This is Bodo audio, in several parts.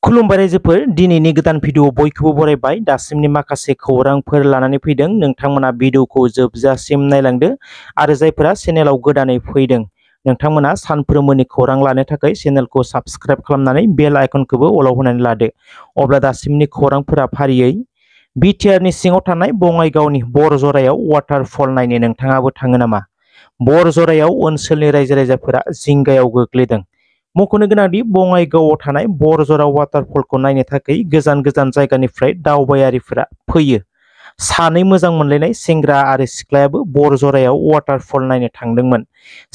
खुलुमबाय रायजोफोर दिनैनि गोदान भिडिअ बयखौबो बरायबाय दासिमनि माखासे खौरांफोर लानानै फैदों नोंथांमोना भिडिअखौ जोबजासिम नायलांदो आरो जायफोरा चेनेलाव गोदानै फैदों नोंथांमोना सानफ्रोमबोनि खौरां लानो थाखाय चेनेलखौ साबस्क्राइब खालामनानै बेल आइकनखौबो अलाव होनानै लादो अब्ला दासिमनि खौरांफोरा फारियै बिटिआरनि सिङाव थानाय बङाइगावनि बरजरायाव वाटारफल नायनो नोंथाङाबो थाङो नामा बरजरायाव ओनसोलनि रायजो राजाफोरा जिंगायाव गोग्लैदों मख'नो गोनांदि बङाइगावआव थानाय बरजरा वाटारफलखौ नायनो थाखाय गोजान गोजान जायगानिफ्राय दावबायारिफोरा फैयो सानै मोजां मोनलायनाय सेंग्रा आरो सिख्लायाबो बरजरायाव वाटारफल नायनो थांदोंमोन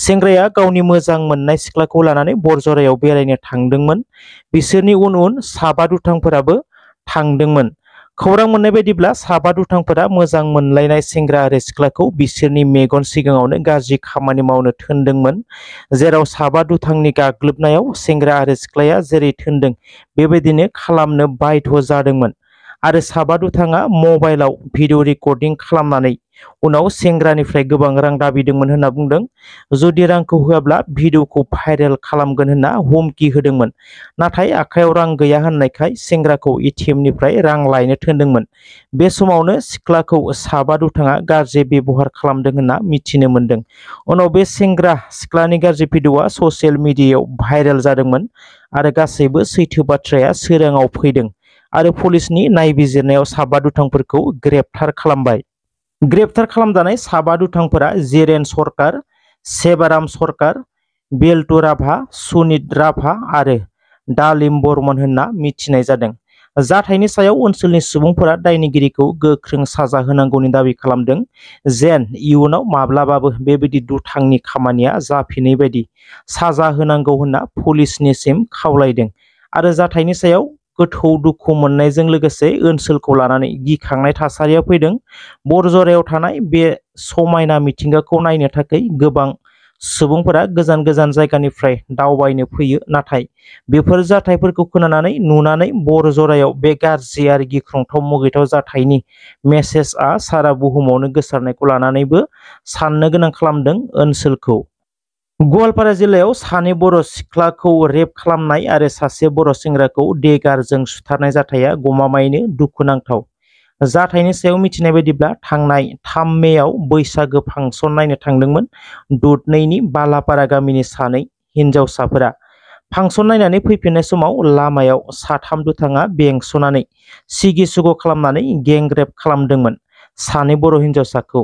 सेंग्राया गावनि मोजां मोननाय सिख्लाखौ लानानै बरजरायाव बेरायनो थांदोंमोन बिसोरनि उन उन साबा दुथांफोराबो थांदोंमोन खौरां मोननाय बायदिब्ला साबा दुथांफोरा मोजां मोनलायनाय सेंग्रा आरो सिख्लाखौ बिसोरनि मेगन सिगाङावनो गाज्रि खामानि मावनो थोनदोंमोन जेराव साबा दुथांनि गाग्लोबनायाव सेंग्रा आरो सिख्लाया जेरै थोनदों बेबायदिनो खालामनो बाध्य जादोंमोन आरो साबा दुथाङा मबाइलाव भिडिअ रेकर्डिं खालामनानै उनाव सेंग्रानिफ्राय गोबां रां दाबिदोंमोन होनना बुंदों जुदि रांखौ होआब्ला भिडिअखौ भाइरेल खालामगोन होनना हुमखि होदोंमोन नाथाय आखायाव रां गैया होननायखाय सेंग्राखौ एटिएमनिफ्राय रां लायनो थोनदोंमोन बे समावनो सिख्लाखौ साबा दुथाङा गाज्रि बेबहार खालामदों होनना मिथिनो मोन्दों उनाव बे सेंग्रा सिख्लानि गाज्रि भिडिअआ ससियेल मिडियायाव भाइरेल जादोंमोन आरो गासैबो सैथो बाथ्राया सोराङाव फैदों आरो पुलिसनि नायबिजिरनायाव साबा दुथांफोरखौ ग्रेप्तार खालामबाय ग्रेप्तार खालामजानाय साबा दुथांफोरा जिरेन सरकार सेबाराम सरकार बेल्टु राभा सुनित राभा आरो दालिम बर्मन होनना मिथिनाय जादों जाथायनि सायाव ओनसोलनि सुबुंफोरा दायनिगिरिखौ गोख्रों साजा होनांगौनि दाबि खालामदों जेन इयुनाव माब्लाबाबो बेबायदि दुथांनि खामानिया जाफिनै बायदि साजा होनांगौ होनना पुलिसनिसिम खावलायदों आरो जाथायनि सायाव गोथौ दुखु मोननायजों लोगोसे ओनसोलखौ लानानै गिखांनाय थासारिया फैदों बरजरायाव थानाय बे समायना मिथिंगाखौ नायनो थाखाय गोबां सुबुंफोरा गोजान गोजान जायगानिफ्राय दावबायनो फैयो नाथाय बेफोर जाथायफोरखौ खोनानानै नुनानै बरजरायाव बे गाज्रि आरो गिख्रंथाव मुगैथाव जाथायनि मेसेजआ सारा बुहुमावनो गोसारनायखौ लानानैबो साननो गोनां खालामदों ओनसोलखौ गवालपारा जिल्लायाव सानै बर' सिख्लाखौ रेप खालामनाय आरो सासे बर' सेंग्राखौ देगारजों सुथारनाय जाथाया गमामायैनो दुखुनांथाव जाथायनि सायाव मिथिनाय बायदिब्ला थांनाय 3 मेयाव बैसागो फांसन नायनो थांदोंमोन दुधनैनि बालापारा गामिनि सानै हिनजावसाफोरा फांसन नायनानै फैफिननाय समाव लामायाव साथाम दुथाङा बेंसनानै सिगि सुग खालामनानै गेंरेप खालामदोंमोन सानै बर' हिनजावसाखौ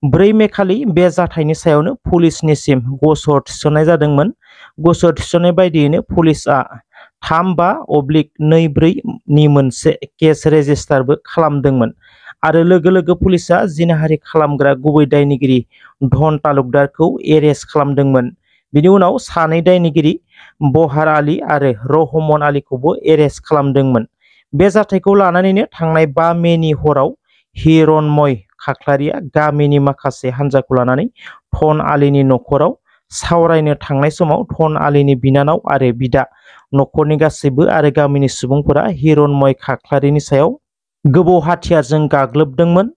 4 मे खालि बे जाथायनि सायावनो पुलिसनिसिम गसर थिसननाय जादोंमोन गसर थिसननाय बायदियैनो पुलिसआ 3/24 नि मोनसे केस रेजिस्टारबो खालामदोंमन आरो लोगो लोगो पुलिसआ जिनाहारि खालामग्रा गुबै दायनिगिरि धन तालुकदारखौ एरेस्ट खालामदोंमोन बिनि उनाव सानै दायनिगिरि बहार आली आरो रहमान आलीखौबो एरेस्ट खालामदोंमोन बे जाथायखौ लानानैनो थांनाय 5 मेनि हराव हिरनमय खाख्लारिया गामिनि माखासे हान्जाखौ लानानै धन आलीनि न'खराव सावरायनो थांनाय समाव धन आलीनि बिनानाव आरो बिदा न'खरनि गासैबो आरो गामिनि सुबुंफोरा हिरनमय खाख्लारिनि सायाव गोबौ हाथियारजों गाग्लोबदोंमोन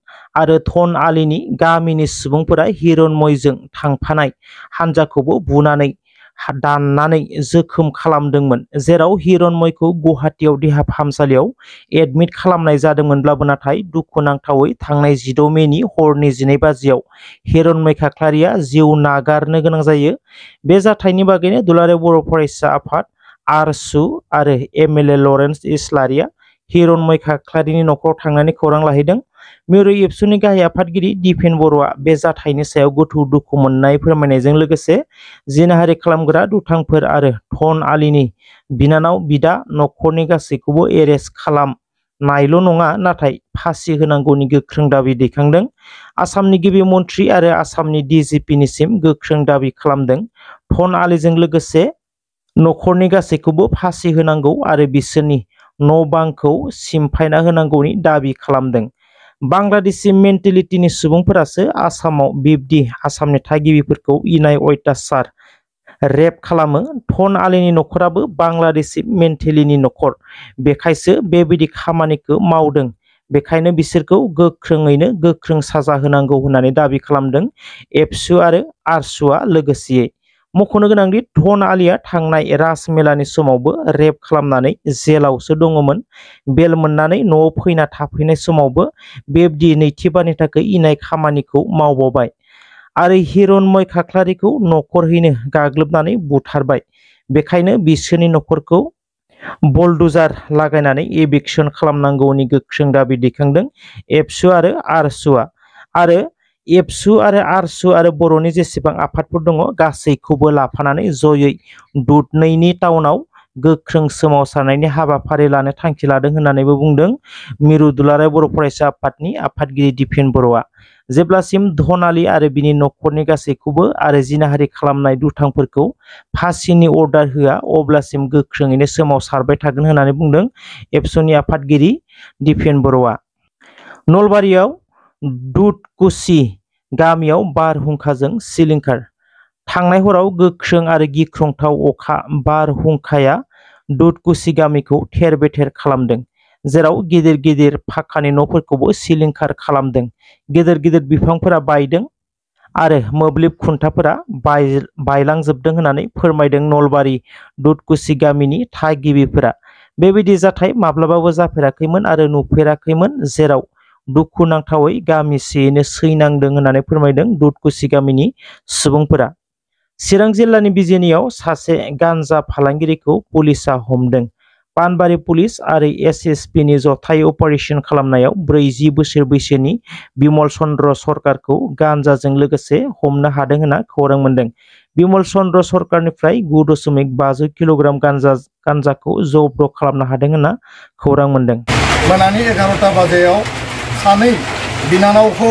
आरो धन आलीनि गामिनि सुबुंफोरा हिरनमयजों थांफानाय हान्जाखौबो बुनानै दाननानै जोखोम खालामदोंमोन जेराव हिरनमयखौ गुवाहाटीयाव देहा फाहामसालियाव एडमिट खालामनाय जादोंमोनब्लाबो नाथाय दुखुनांथावै थांनाय 16 मेनि हरनि 12 बाजियाव हिरनमय खाख्लारिया जिउ नागारनो गोनां जायो बे जाथायनि बागैनो दुलाराय बर' फरायसा आफाद आरसु आरो एमएलए लरेन्स इस्लारिया हिरनमय खाख्लारिनि न'खराव थांनानै खौरां लाहैदों मिरु एबसुनि गाहाय आफादगिरि दिपेन बर'आ बे जाथायनि सायाव गोथौ दुखु मोननाय फोरमायनायजों लोगोसे जिनाहारि खालामग्रा दुथांफोर आरो धन आलीनि बिनानाव बिदा न'खरनि गासैखौबो एरेस्ट खालामनायल' नङा नाथाय फासि होनांगौनि गोख्रों दाबि दैखांदों आसामनि गिबि मन्थ्रि आरो आसामनि डिजिपिनिसिम गोख्रों दाबि खालामदों धन आलीजों लोगोसे न'खरनि गासैखौबो फासि होनांगौ आरो बिसोरनि न'-बांखौ सिमफायना होनांगौनि दाबि खालामदों बांलादेशी मेन्टेलिटिनि सुबुंफोरासो आसामाव बिब्दि आसामनि थागिबिफोरखौ इनाय अयथासार रेप खालामो धन आलीनि न'खराबो बांलादेशी मेन्टेलिनि न'खर बेखायसो बेबायदि खामानिखौ मावदों बेखायनो बिसोरखौ गोख्रोङैनो गोख्रों साजा होनांगौ होननानै दाबि खालामदों एबसु आरो आरसुआ लोगोसेयै मख'नो गोनांदि धन आलीआ थांनाय राजमेलानि समावबो रेप खालामनानै जेलावसो दङमोन। बेल मोननानै न'आव फैना थाफैनाय समावबो बेबायदि नैथिबारनि थाखाय इनाय खामानिखौ मावबावबाय आरो हिरनमय खाख्लारिखौ न'खरहैनो गाग्लोबनानै बुथारबाय। बेखायनो बिसोरनि न'खरखौ बुलडोजार लागायनानै एभिक्सन खालामनांगौनि गोख्रों दाबि दैखांदों एबसु आरो आरसुआ। आरो एबसु आरो आरसु आरो बर'नि जेसेबां आफादफोर दङ गासैखौबो लाफानानै जयै दुधनैनि टाउनाव गोख्रों सोमावसारनायनि हाबाफारि लानो थांखि लादों होननानैबो बुंदों मिरु दुलाराय बर' फरायसा आफादनि आफादगिरि दिपेन बर'आ। जेब्लासिम धन आली आरो बिनि न'खरनि गासैखौबो आरो जिनाहारि खालामनाय दुथांफोरखौ फासिनि अर्डार होआ अब्लासिम गोख्रोङैनो सोमावसारबाय थागोन होननानै बुंदों एबसुनि आफादगिरि दिपेन बर'आ। नलबारियाव दुधकुसि गामियाव बारहुंखाजों सिलिंखार। थांनाय हराव गोख्रों आरो गिख्रंथाव अखा बारहुंखाया दुधकुसि गामिखौ थेर बेथेर खालामदों, जेराव गिदिर गिदिर फाखानि न'फोरखौबो सिलिंखार खालामदों। गिदिर गिदिर बिफांफोरा बायदों आरो मोब्लिब खुन्थाफोरा बायलांजोबदों होननानै फोरमायदों नलबारि दुधकुसि गामिनि थागिबिफोरा। बेबायदि जाथाय माब्लाबाबो जाफेराखैमोन आरो नुफेराखैमोन, जेराव दुखुनांथावै गामिसेयैनो सैनांदों होननानै फोरमायदों दुधकुसि गामिनि सुबुंफोरा। चिरां जिल्लानि बिजिनियाव सासे गान्जा फालांगिरिखौ पुलिसआ हमदों। पानबारि पुलिस आरो एसएसपिनि जथाय अपारेशन खालामनायाव 40 बोसोर बैसोनि बिमल चन्द्र सरकारखौ गान्जाजों लोगोसे हमनो हादों होनना खौरां मोन्दों। बिमल चन्द्र सरकारनिफ्राय 9.5 किल'ग्राम गान्जाखौ जब्द खालामनो हादों होनना खौरां मोन्दों। मोनानि 11टा बाजियाव सानै बिनानावखौ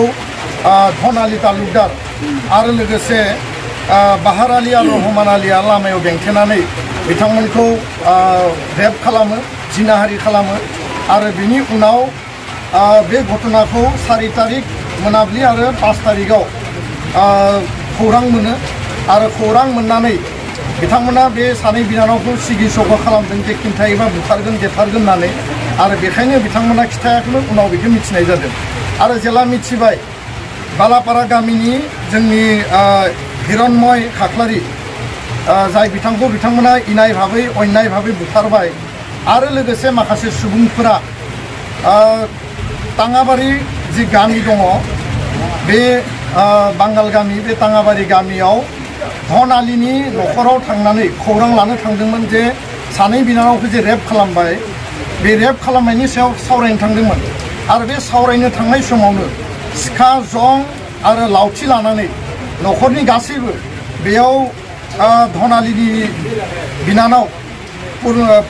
धन आली तालुकदार आरो लोगोसे बाहार आली आरो रहमान आलीआ लामायाव बेंथेनानै बिथांमोनखौ रेप खालामो, जिनाहारि खालामो आरो बिनि उनाव बे घटनाखौ 4 तारिख मोनाबिलि आरो 5 तारिखआव खौरां मोनो आरो खौरां मोननानै बिथांमोना बे सानै बिनानावखौ सिगि सग' खालामदों जे खिन्थायोबा बुथारगोन देथारगोन होननानै आरो बेखायनो बिथांमोना खिथायाखैमोन, उनाव बेखौ मिथिनाय जादों। आरो जेला मिथिबाय बालापारा गामिनि जोंनि हिरनमय खाख्लारि जाय बिथांमोना इनाय भाबै अन्याय भाबै बुथारबाय आरो लोगोसे माखासे सुबुंफोरा ताङाबारि जि गामि दङ बे बांगाल गामि, बे ताङाबारि गामियाव धन आलीनि न'खराव थांनानै खौरां लानो थांदोंमोन जे सानै बिनानावखौ जे रेप खालामबाय, बे रेप खालामनायनि सायाव सावरायनो थांदोंमोन आरो बे सावरायनो थांनाय समावनो सिखा जं आरो लावथि लानानै न'खरनि गासैबो बेयाव धन आलीनि बिनानाव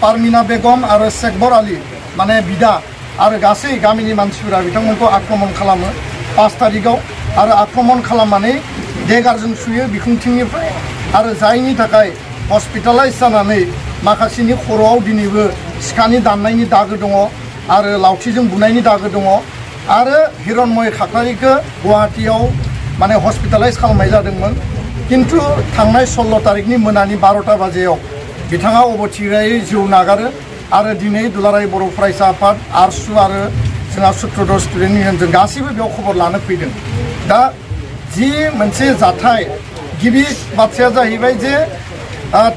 पारमिना बेगम आरो शेखबर आली माने बिदा आरो गासै गामिनि मानसिफोरा बिथांमोनखौ आक्रमण खालामो 5 तारिखआव आरो आक्रमण खालामनानै देगारजों सुयो बिखुंथिंनिफ्राय आरो जायनि थाखाय हस्पिटालाइज जानानै माखासेनि खर'आव दिनैबो सिखानि दाननायनि दागो दङ आरो लावथिजों बुनायनि दागो दङ आरो हिरनमय खाख्लारिखौ गुवाहाटीयाव माने हस्पिटालाइज खालामनाय जादोंमोन। किन्तु थांनाय 16 तारिखनि मोनानि 12टा बाजियाव बिथाङा अबथिरायै जिउ नागारो आरो दिनै दुलाराय बर' फरायसा आफाद आरसु आरो जोंहा सुत्रधर स्टुडेन्ट इउनियनजों गासैबो बेयाव खबर लानो फैदों। दा जि मोनसे जाथाय गिबि बाथ्राया जाहैबाय जे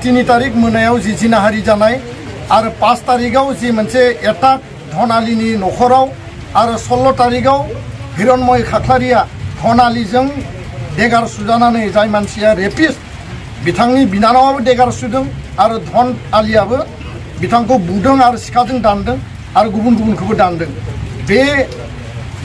3 तारिख मोनायाव जि जिनाहारि जानाय आरो 5 तारिखआव जि मोनसे एटाक धन आलीनि न'खराव आरो 16 तारिखआव हिरनमय खाख्लारिया धन आलीजों देगार सुजानानै जाय मानसिया रेपिस्ट बिथांनि बिनानावाबो देगार सुदों आरो धन आलीयाबो बिथांखौ बुदों आरो सिखाजों दानदों आरो गुबुनखौबो दानदों। बे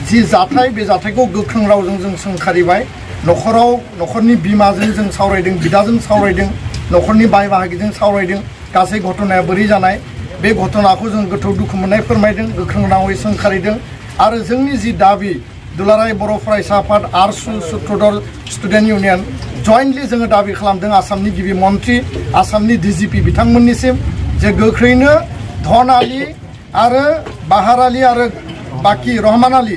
जि जाथाय बे जाथायखौ गोख्रों रावजों जों सोंखारिबाय। न'खरनि बिमाजों जों सावरायदों, बिदाजों सावरायदों, न'खरनि बाय बाहागिजों सावरायदों, गासै घटनाया बोरै जानाय बे घटनाखौ जों गोथौ दुखु मोननाय फोरमायदों, गोख्रों रावै सोंखारिदों आरो जोंनि जि दाबि दुलाराय बर' फरायसा आफाद आरसु सुत्रधर स्टुडेन्ट इउनियन जयेन्टलि जोङो दाबि खालामदों आसामनि गिबि मन्त्रि, आसामनि डिजिपि बिथांमोननिसिम जे गोख्रैनो धन आली आरो बाहार आली आरो बाकी रहमान आली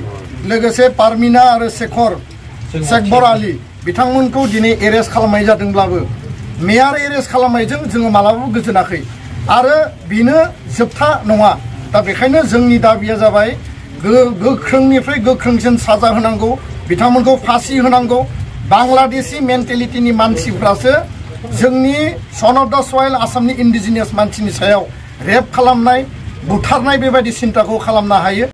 लोगोसे पारमिना आरो शेखबर आली बिथांमोनखौ दिनै एरेस्ट खालामनाय जादोंब्लाबो मेयार एरेस्ट खालामनायजों जोङो मालाबाबो गोजोनाखै आरो बेनो जोबथा नङा। दा बेखायनो जोंनि दाबिया जाबाय गोख्रोंनिफ्राय गोख्रोंसिन साजा होनांगौ, बिथांमोनखौ फासि होनांगौ। बांलादेशी मेन्टेलिटिनि मानसिफ्रासो जोंनि सन अफ द सयल आसामनि इन्डिजिनियास मानसिनि सायाव रेप खालामनाय बुथारनाय बेबायदि सिन्ताखौ खालामनो हायो।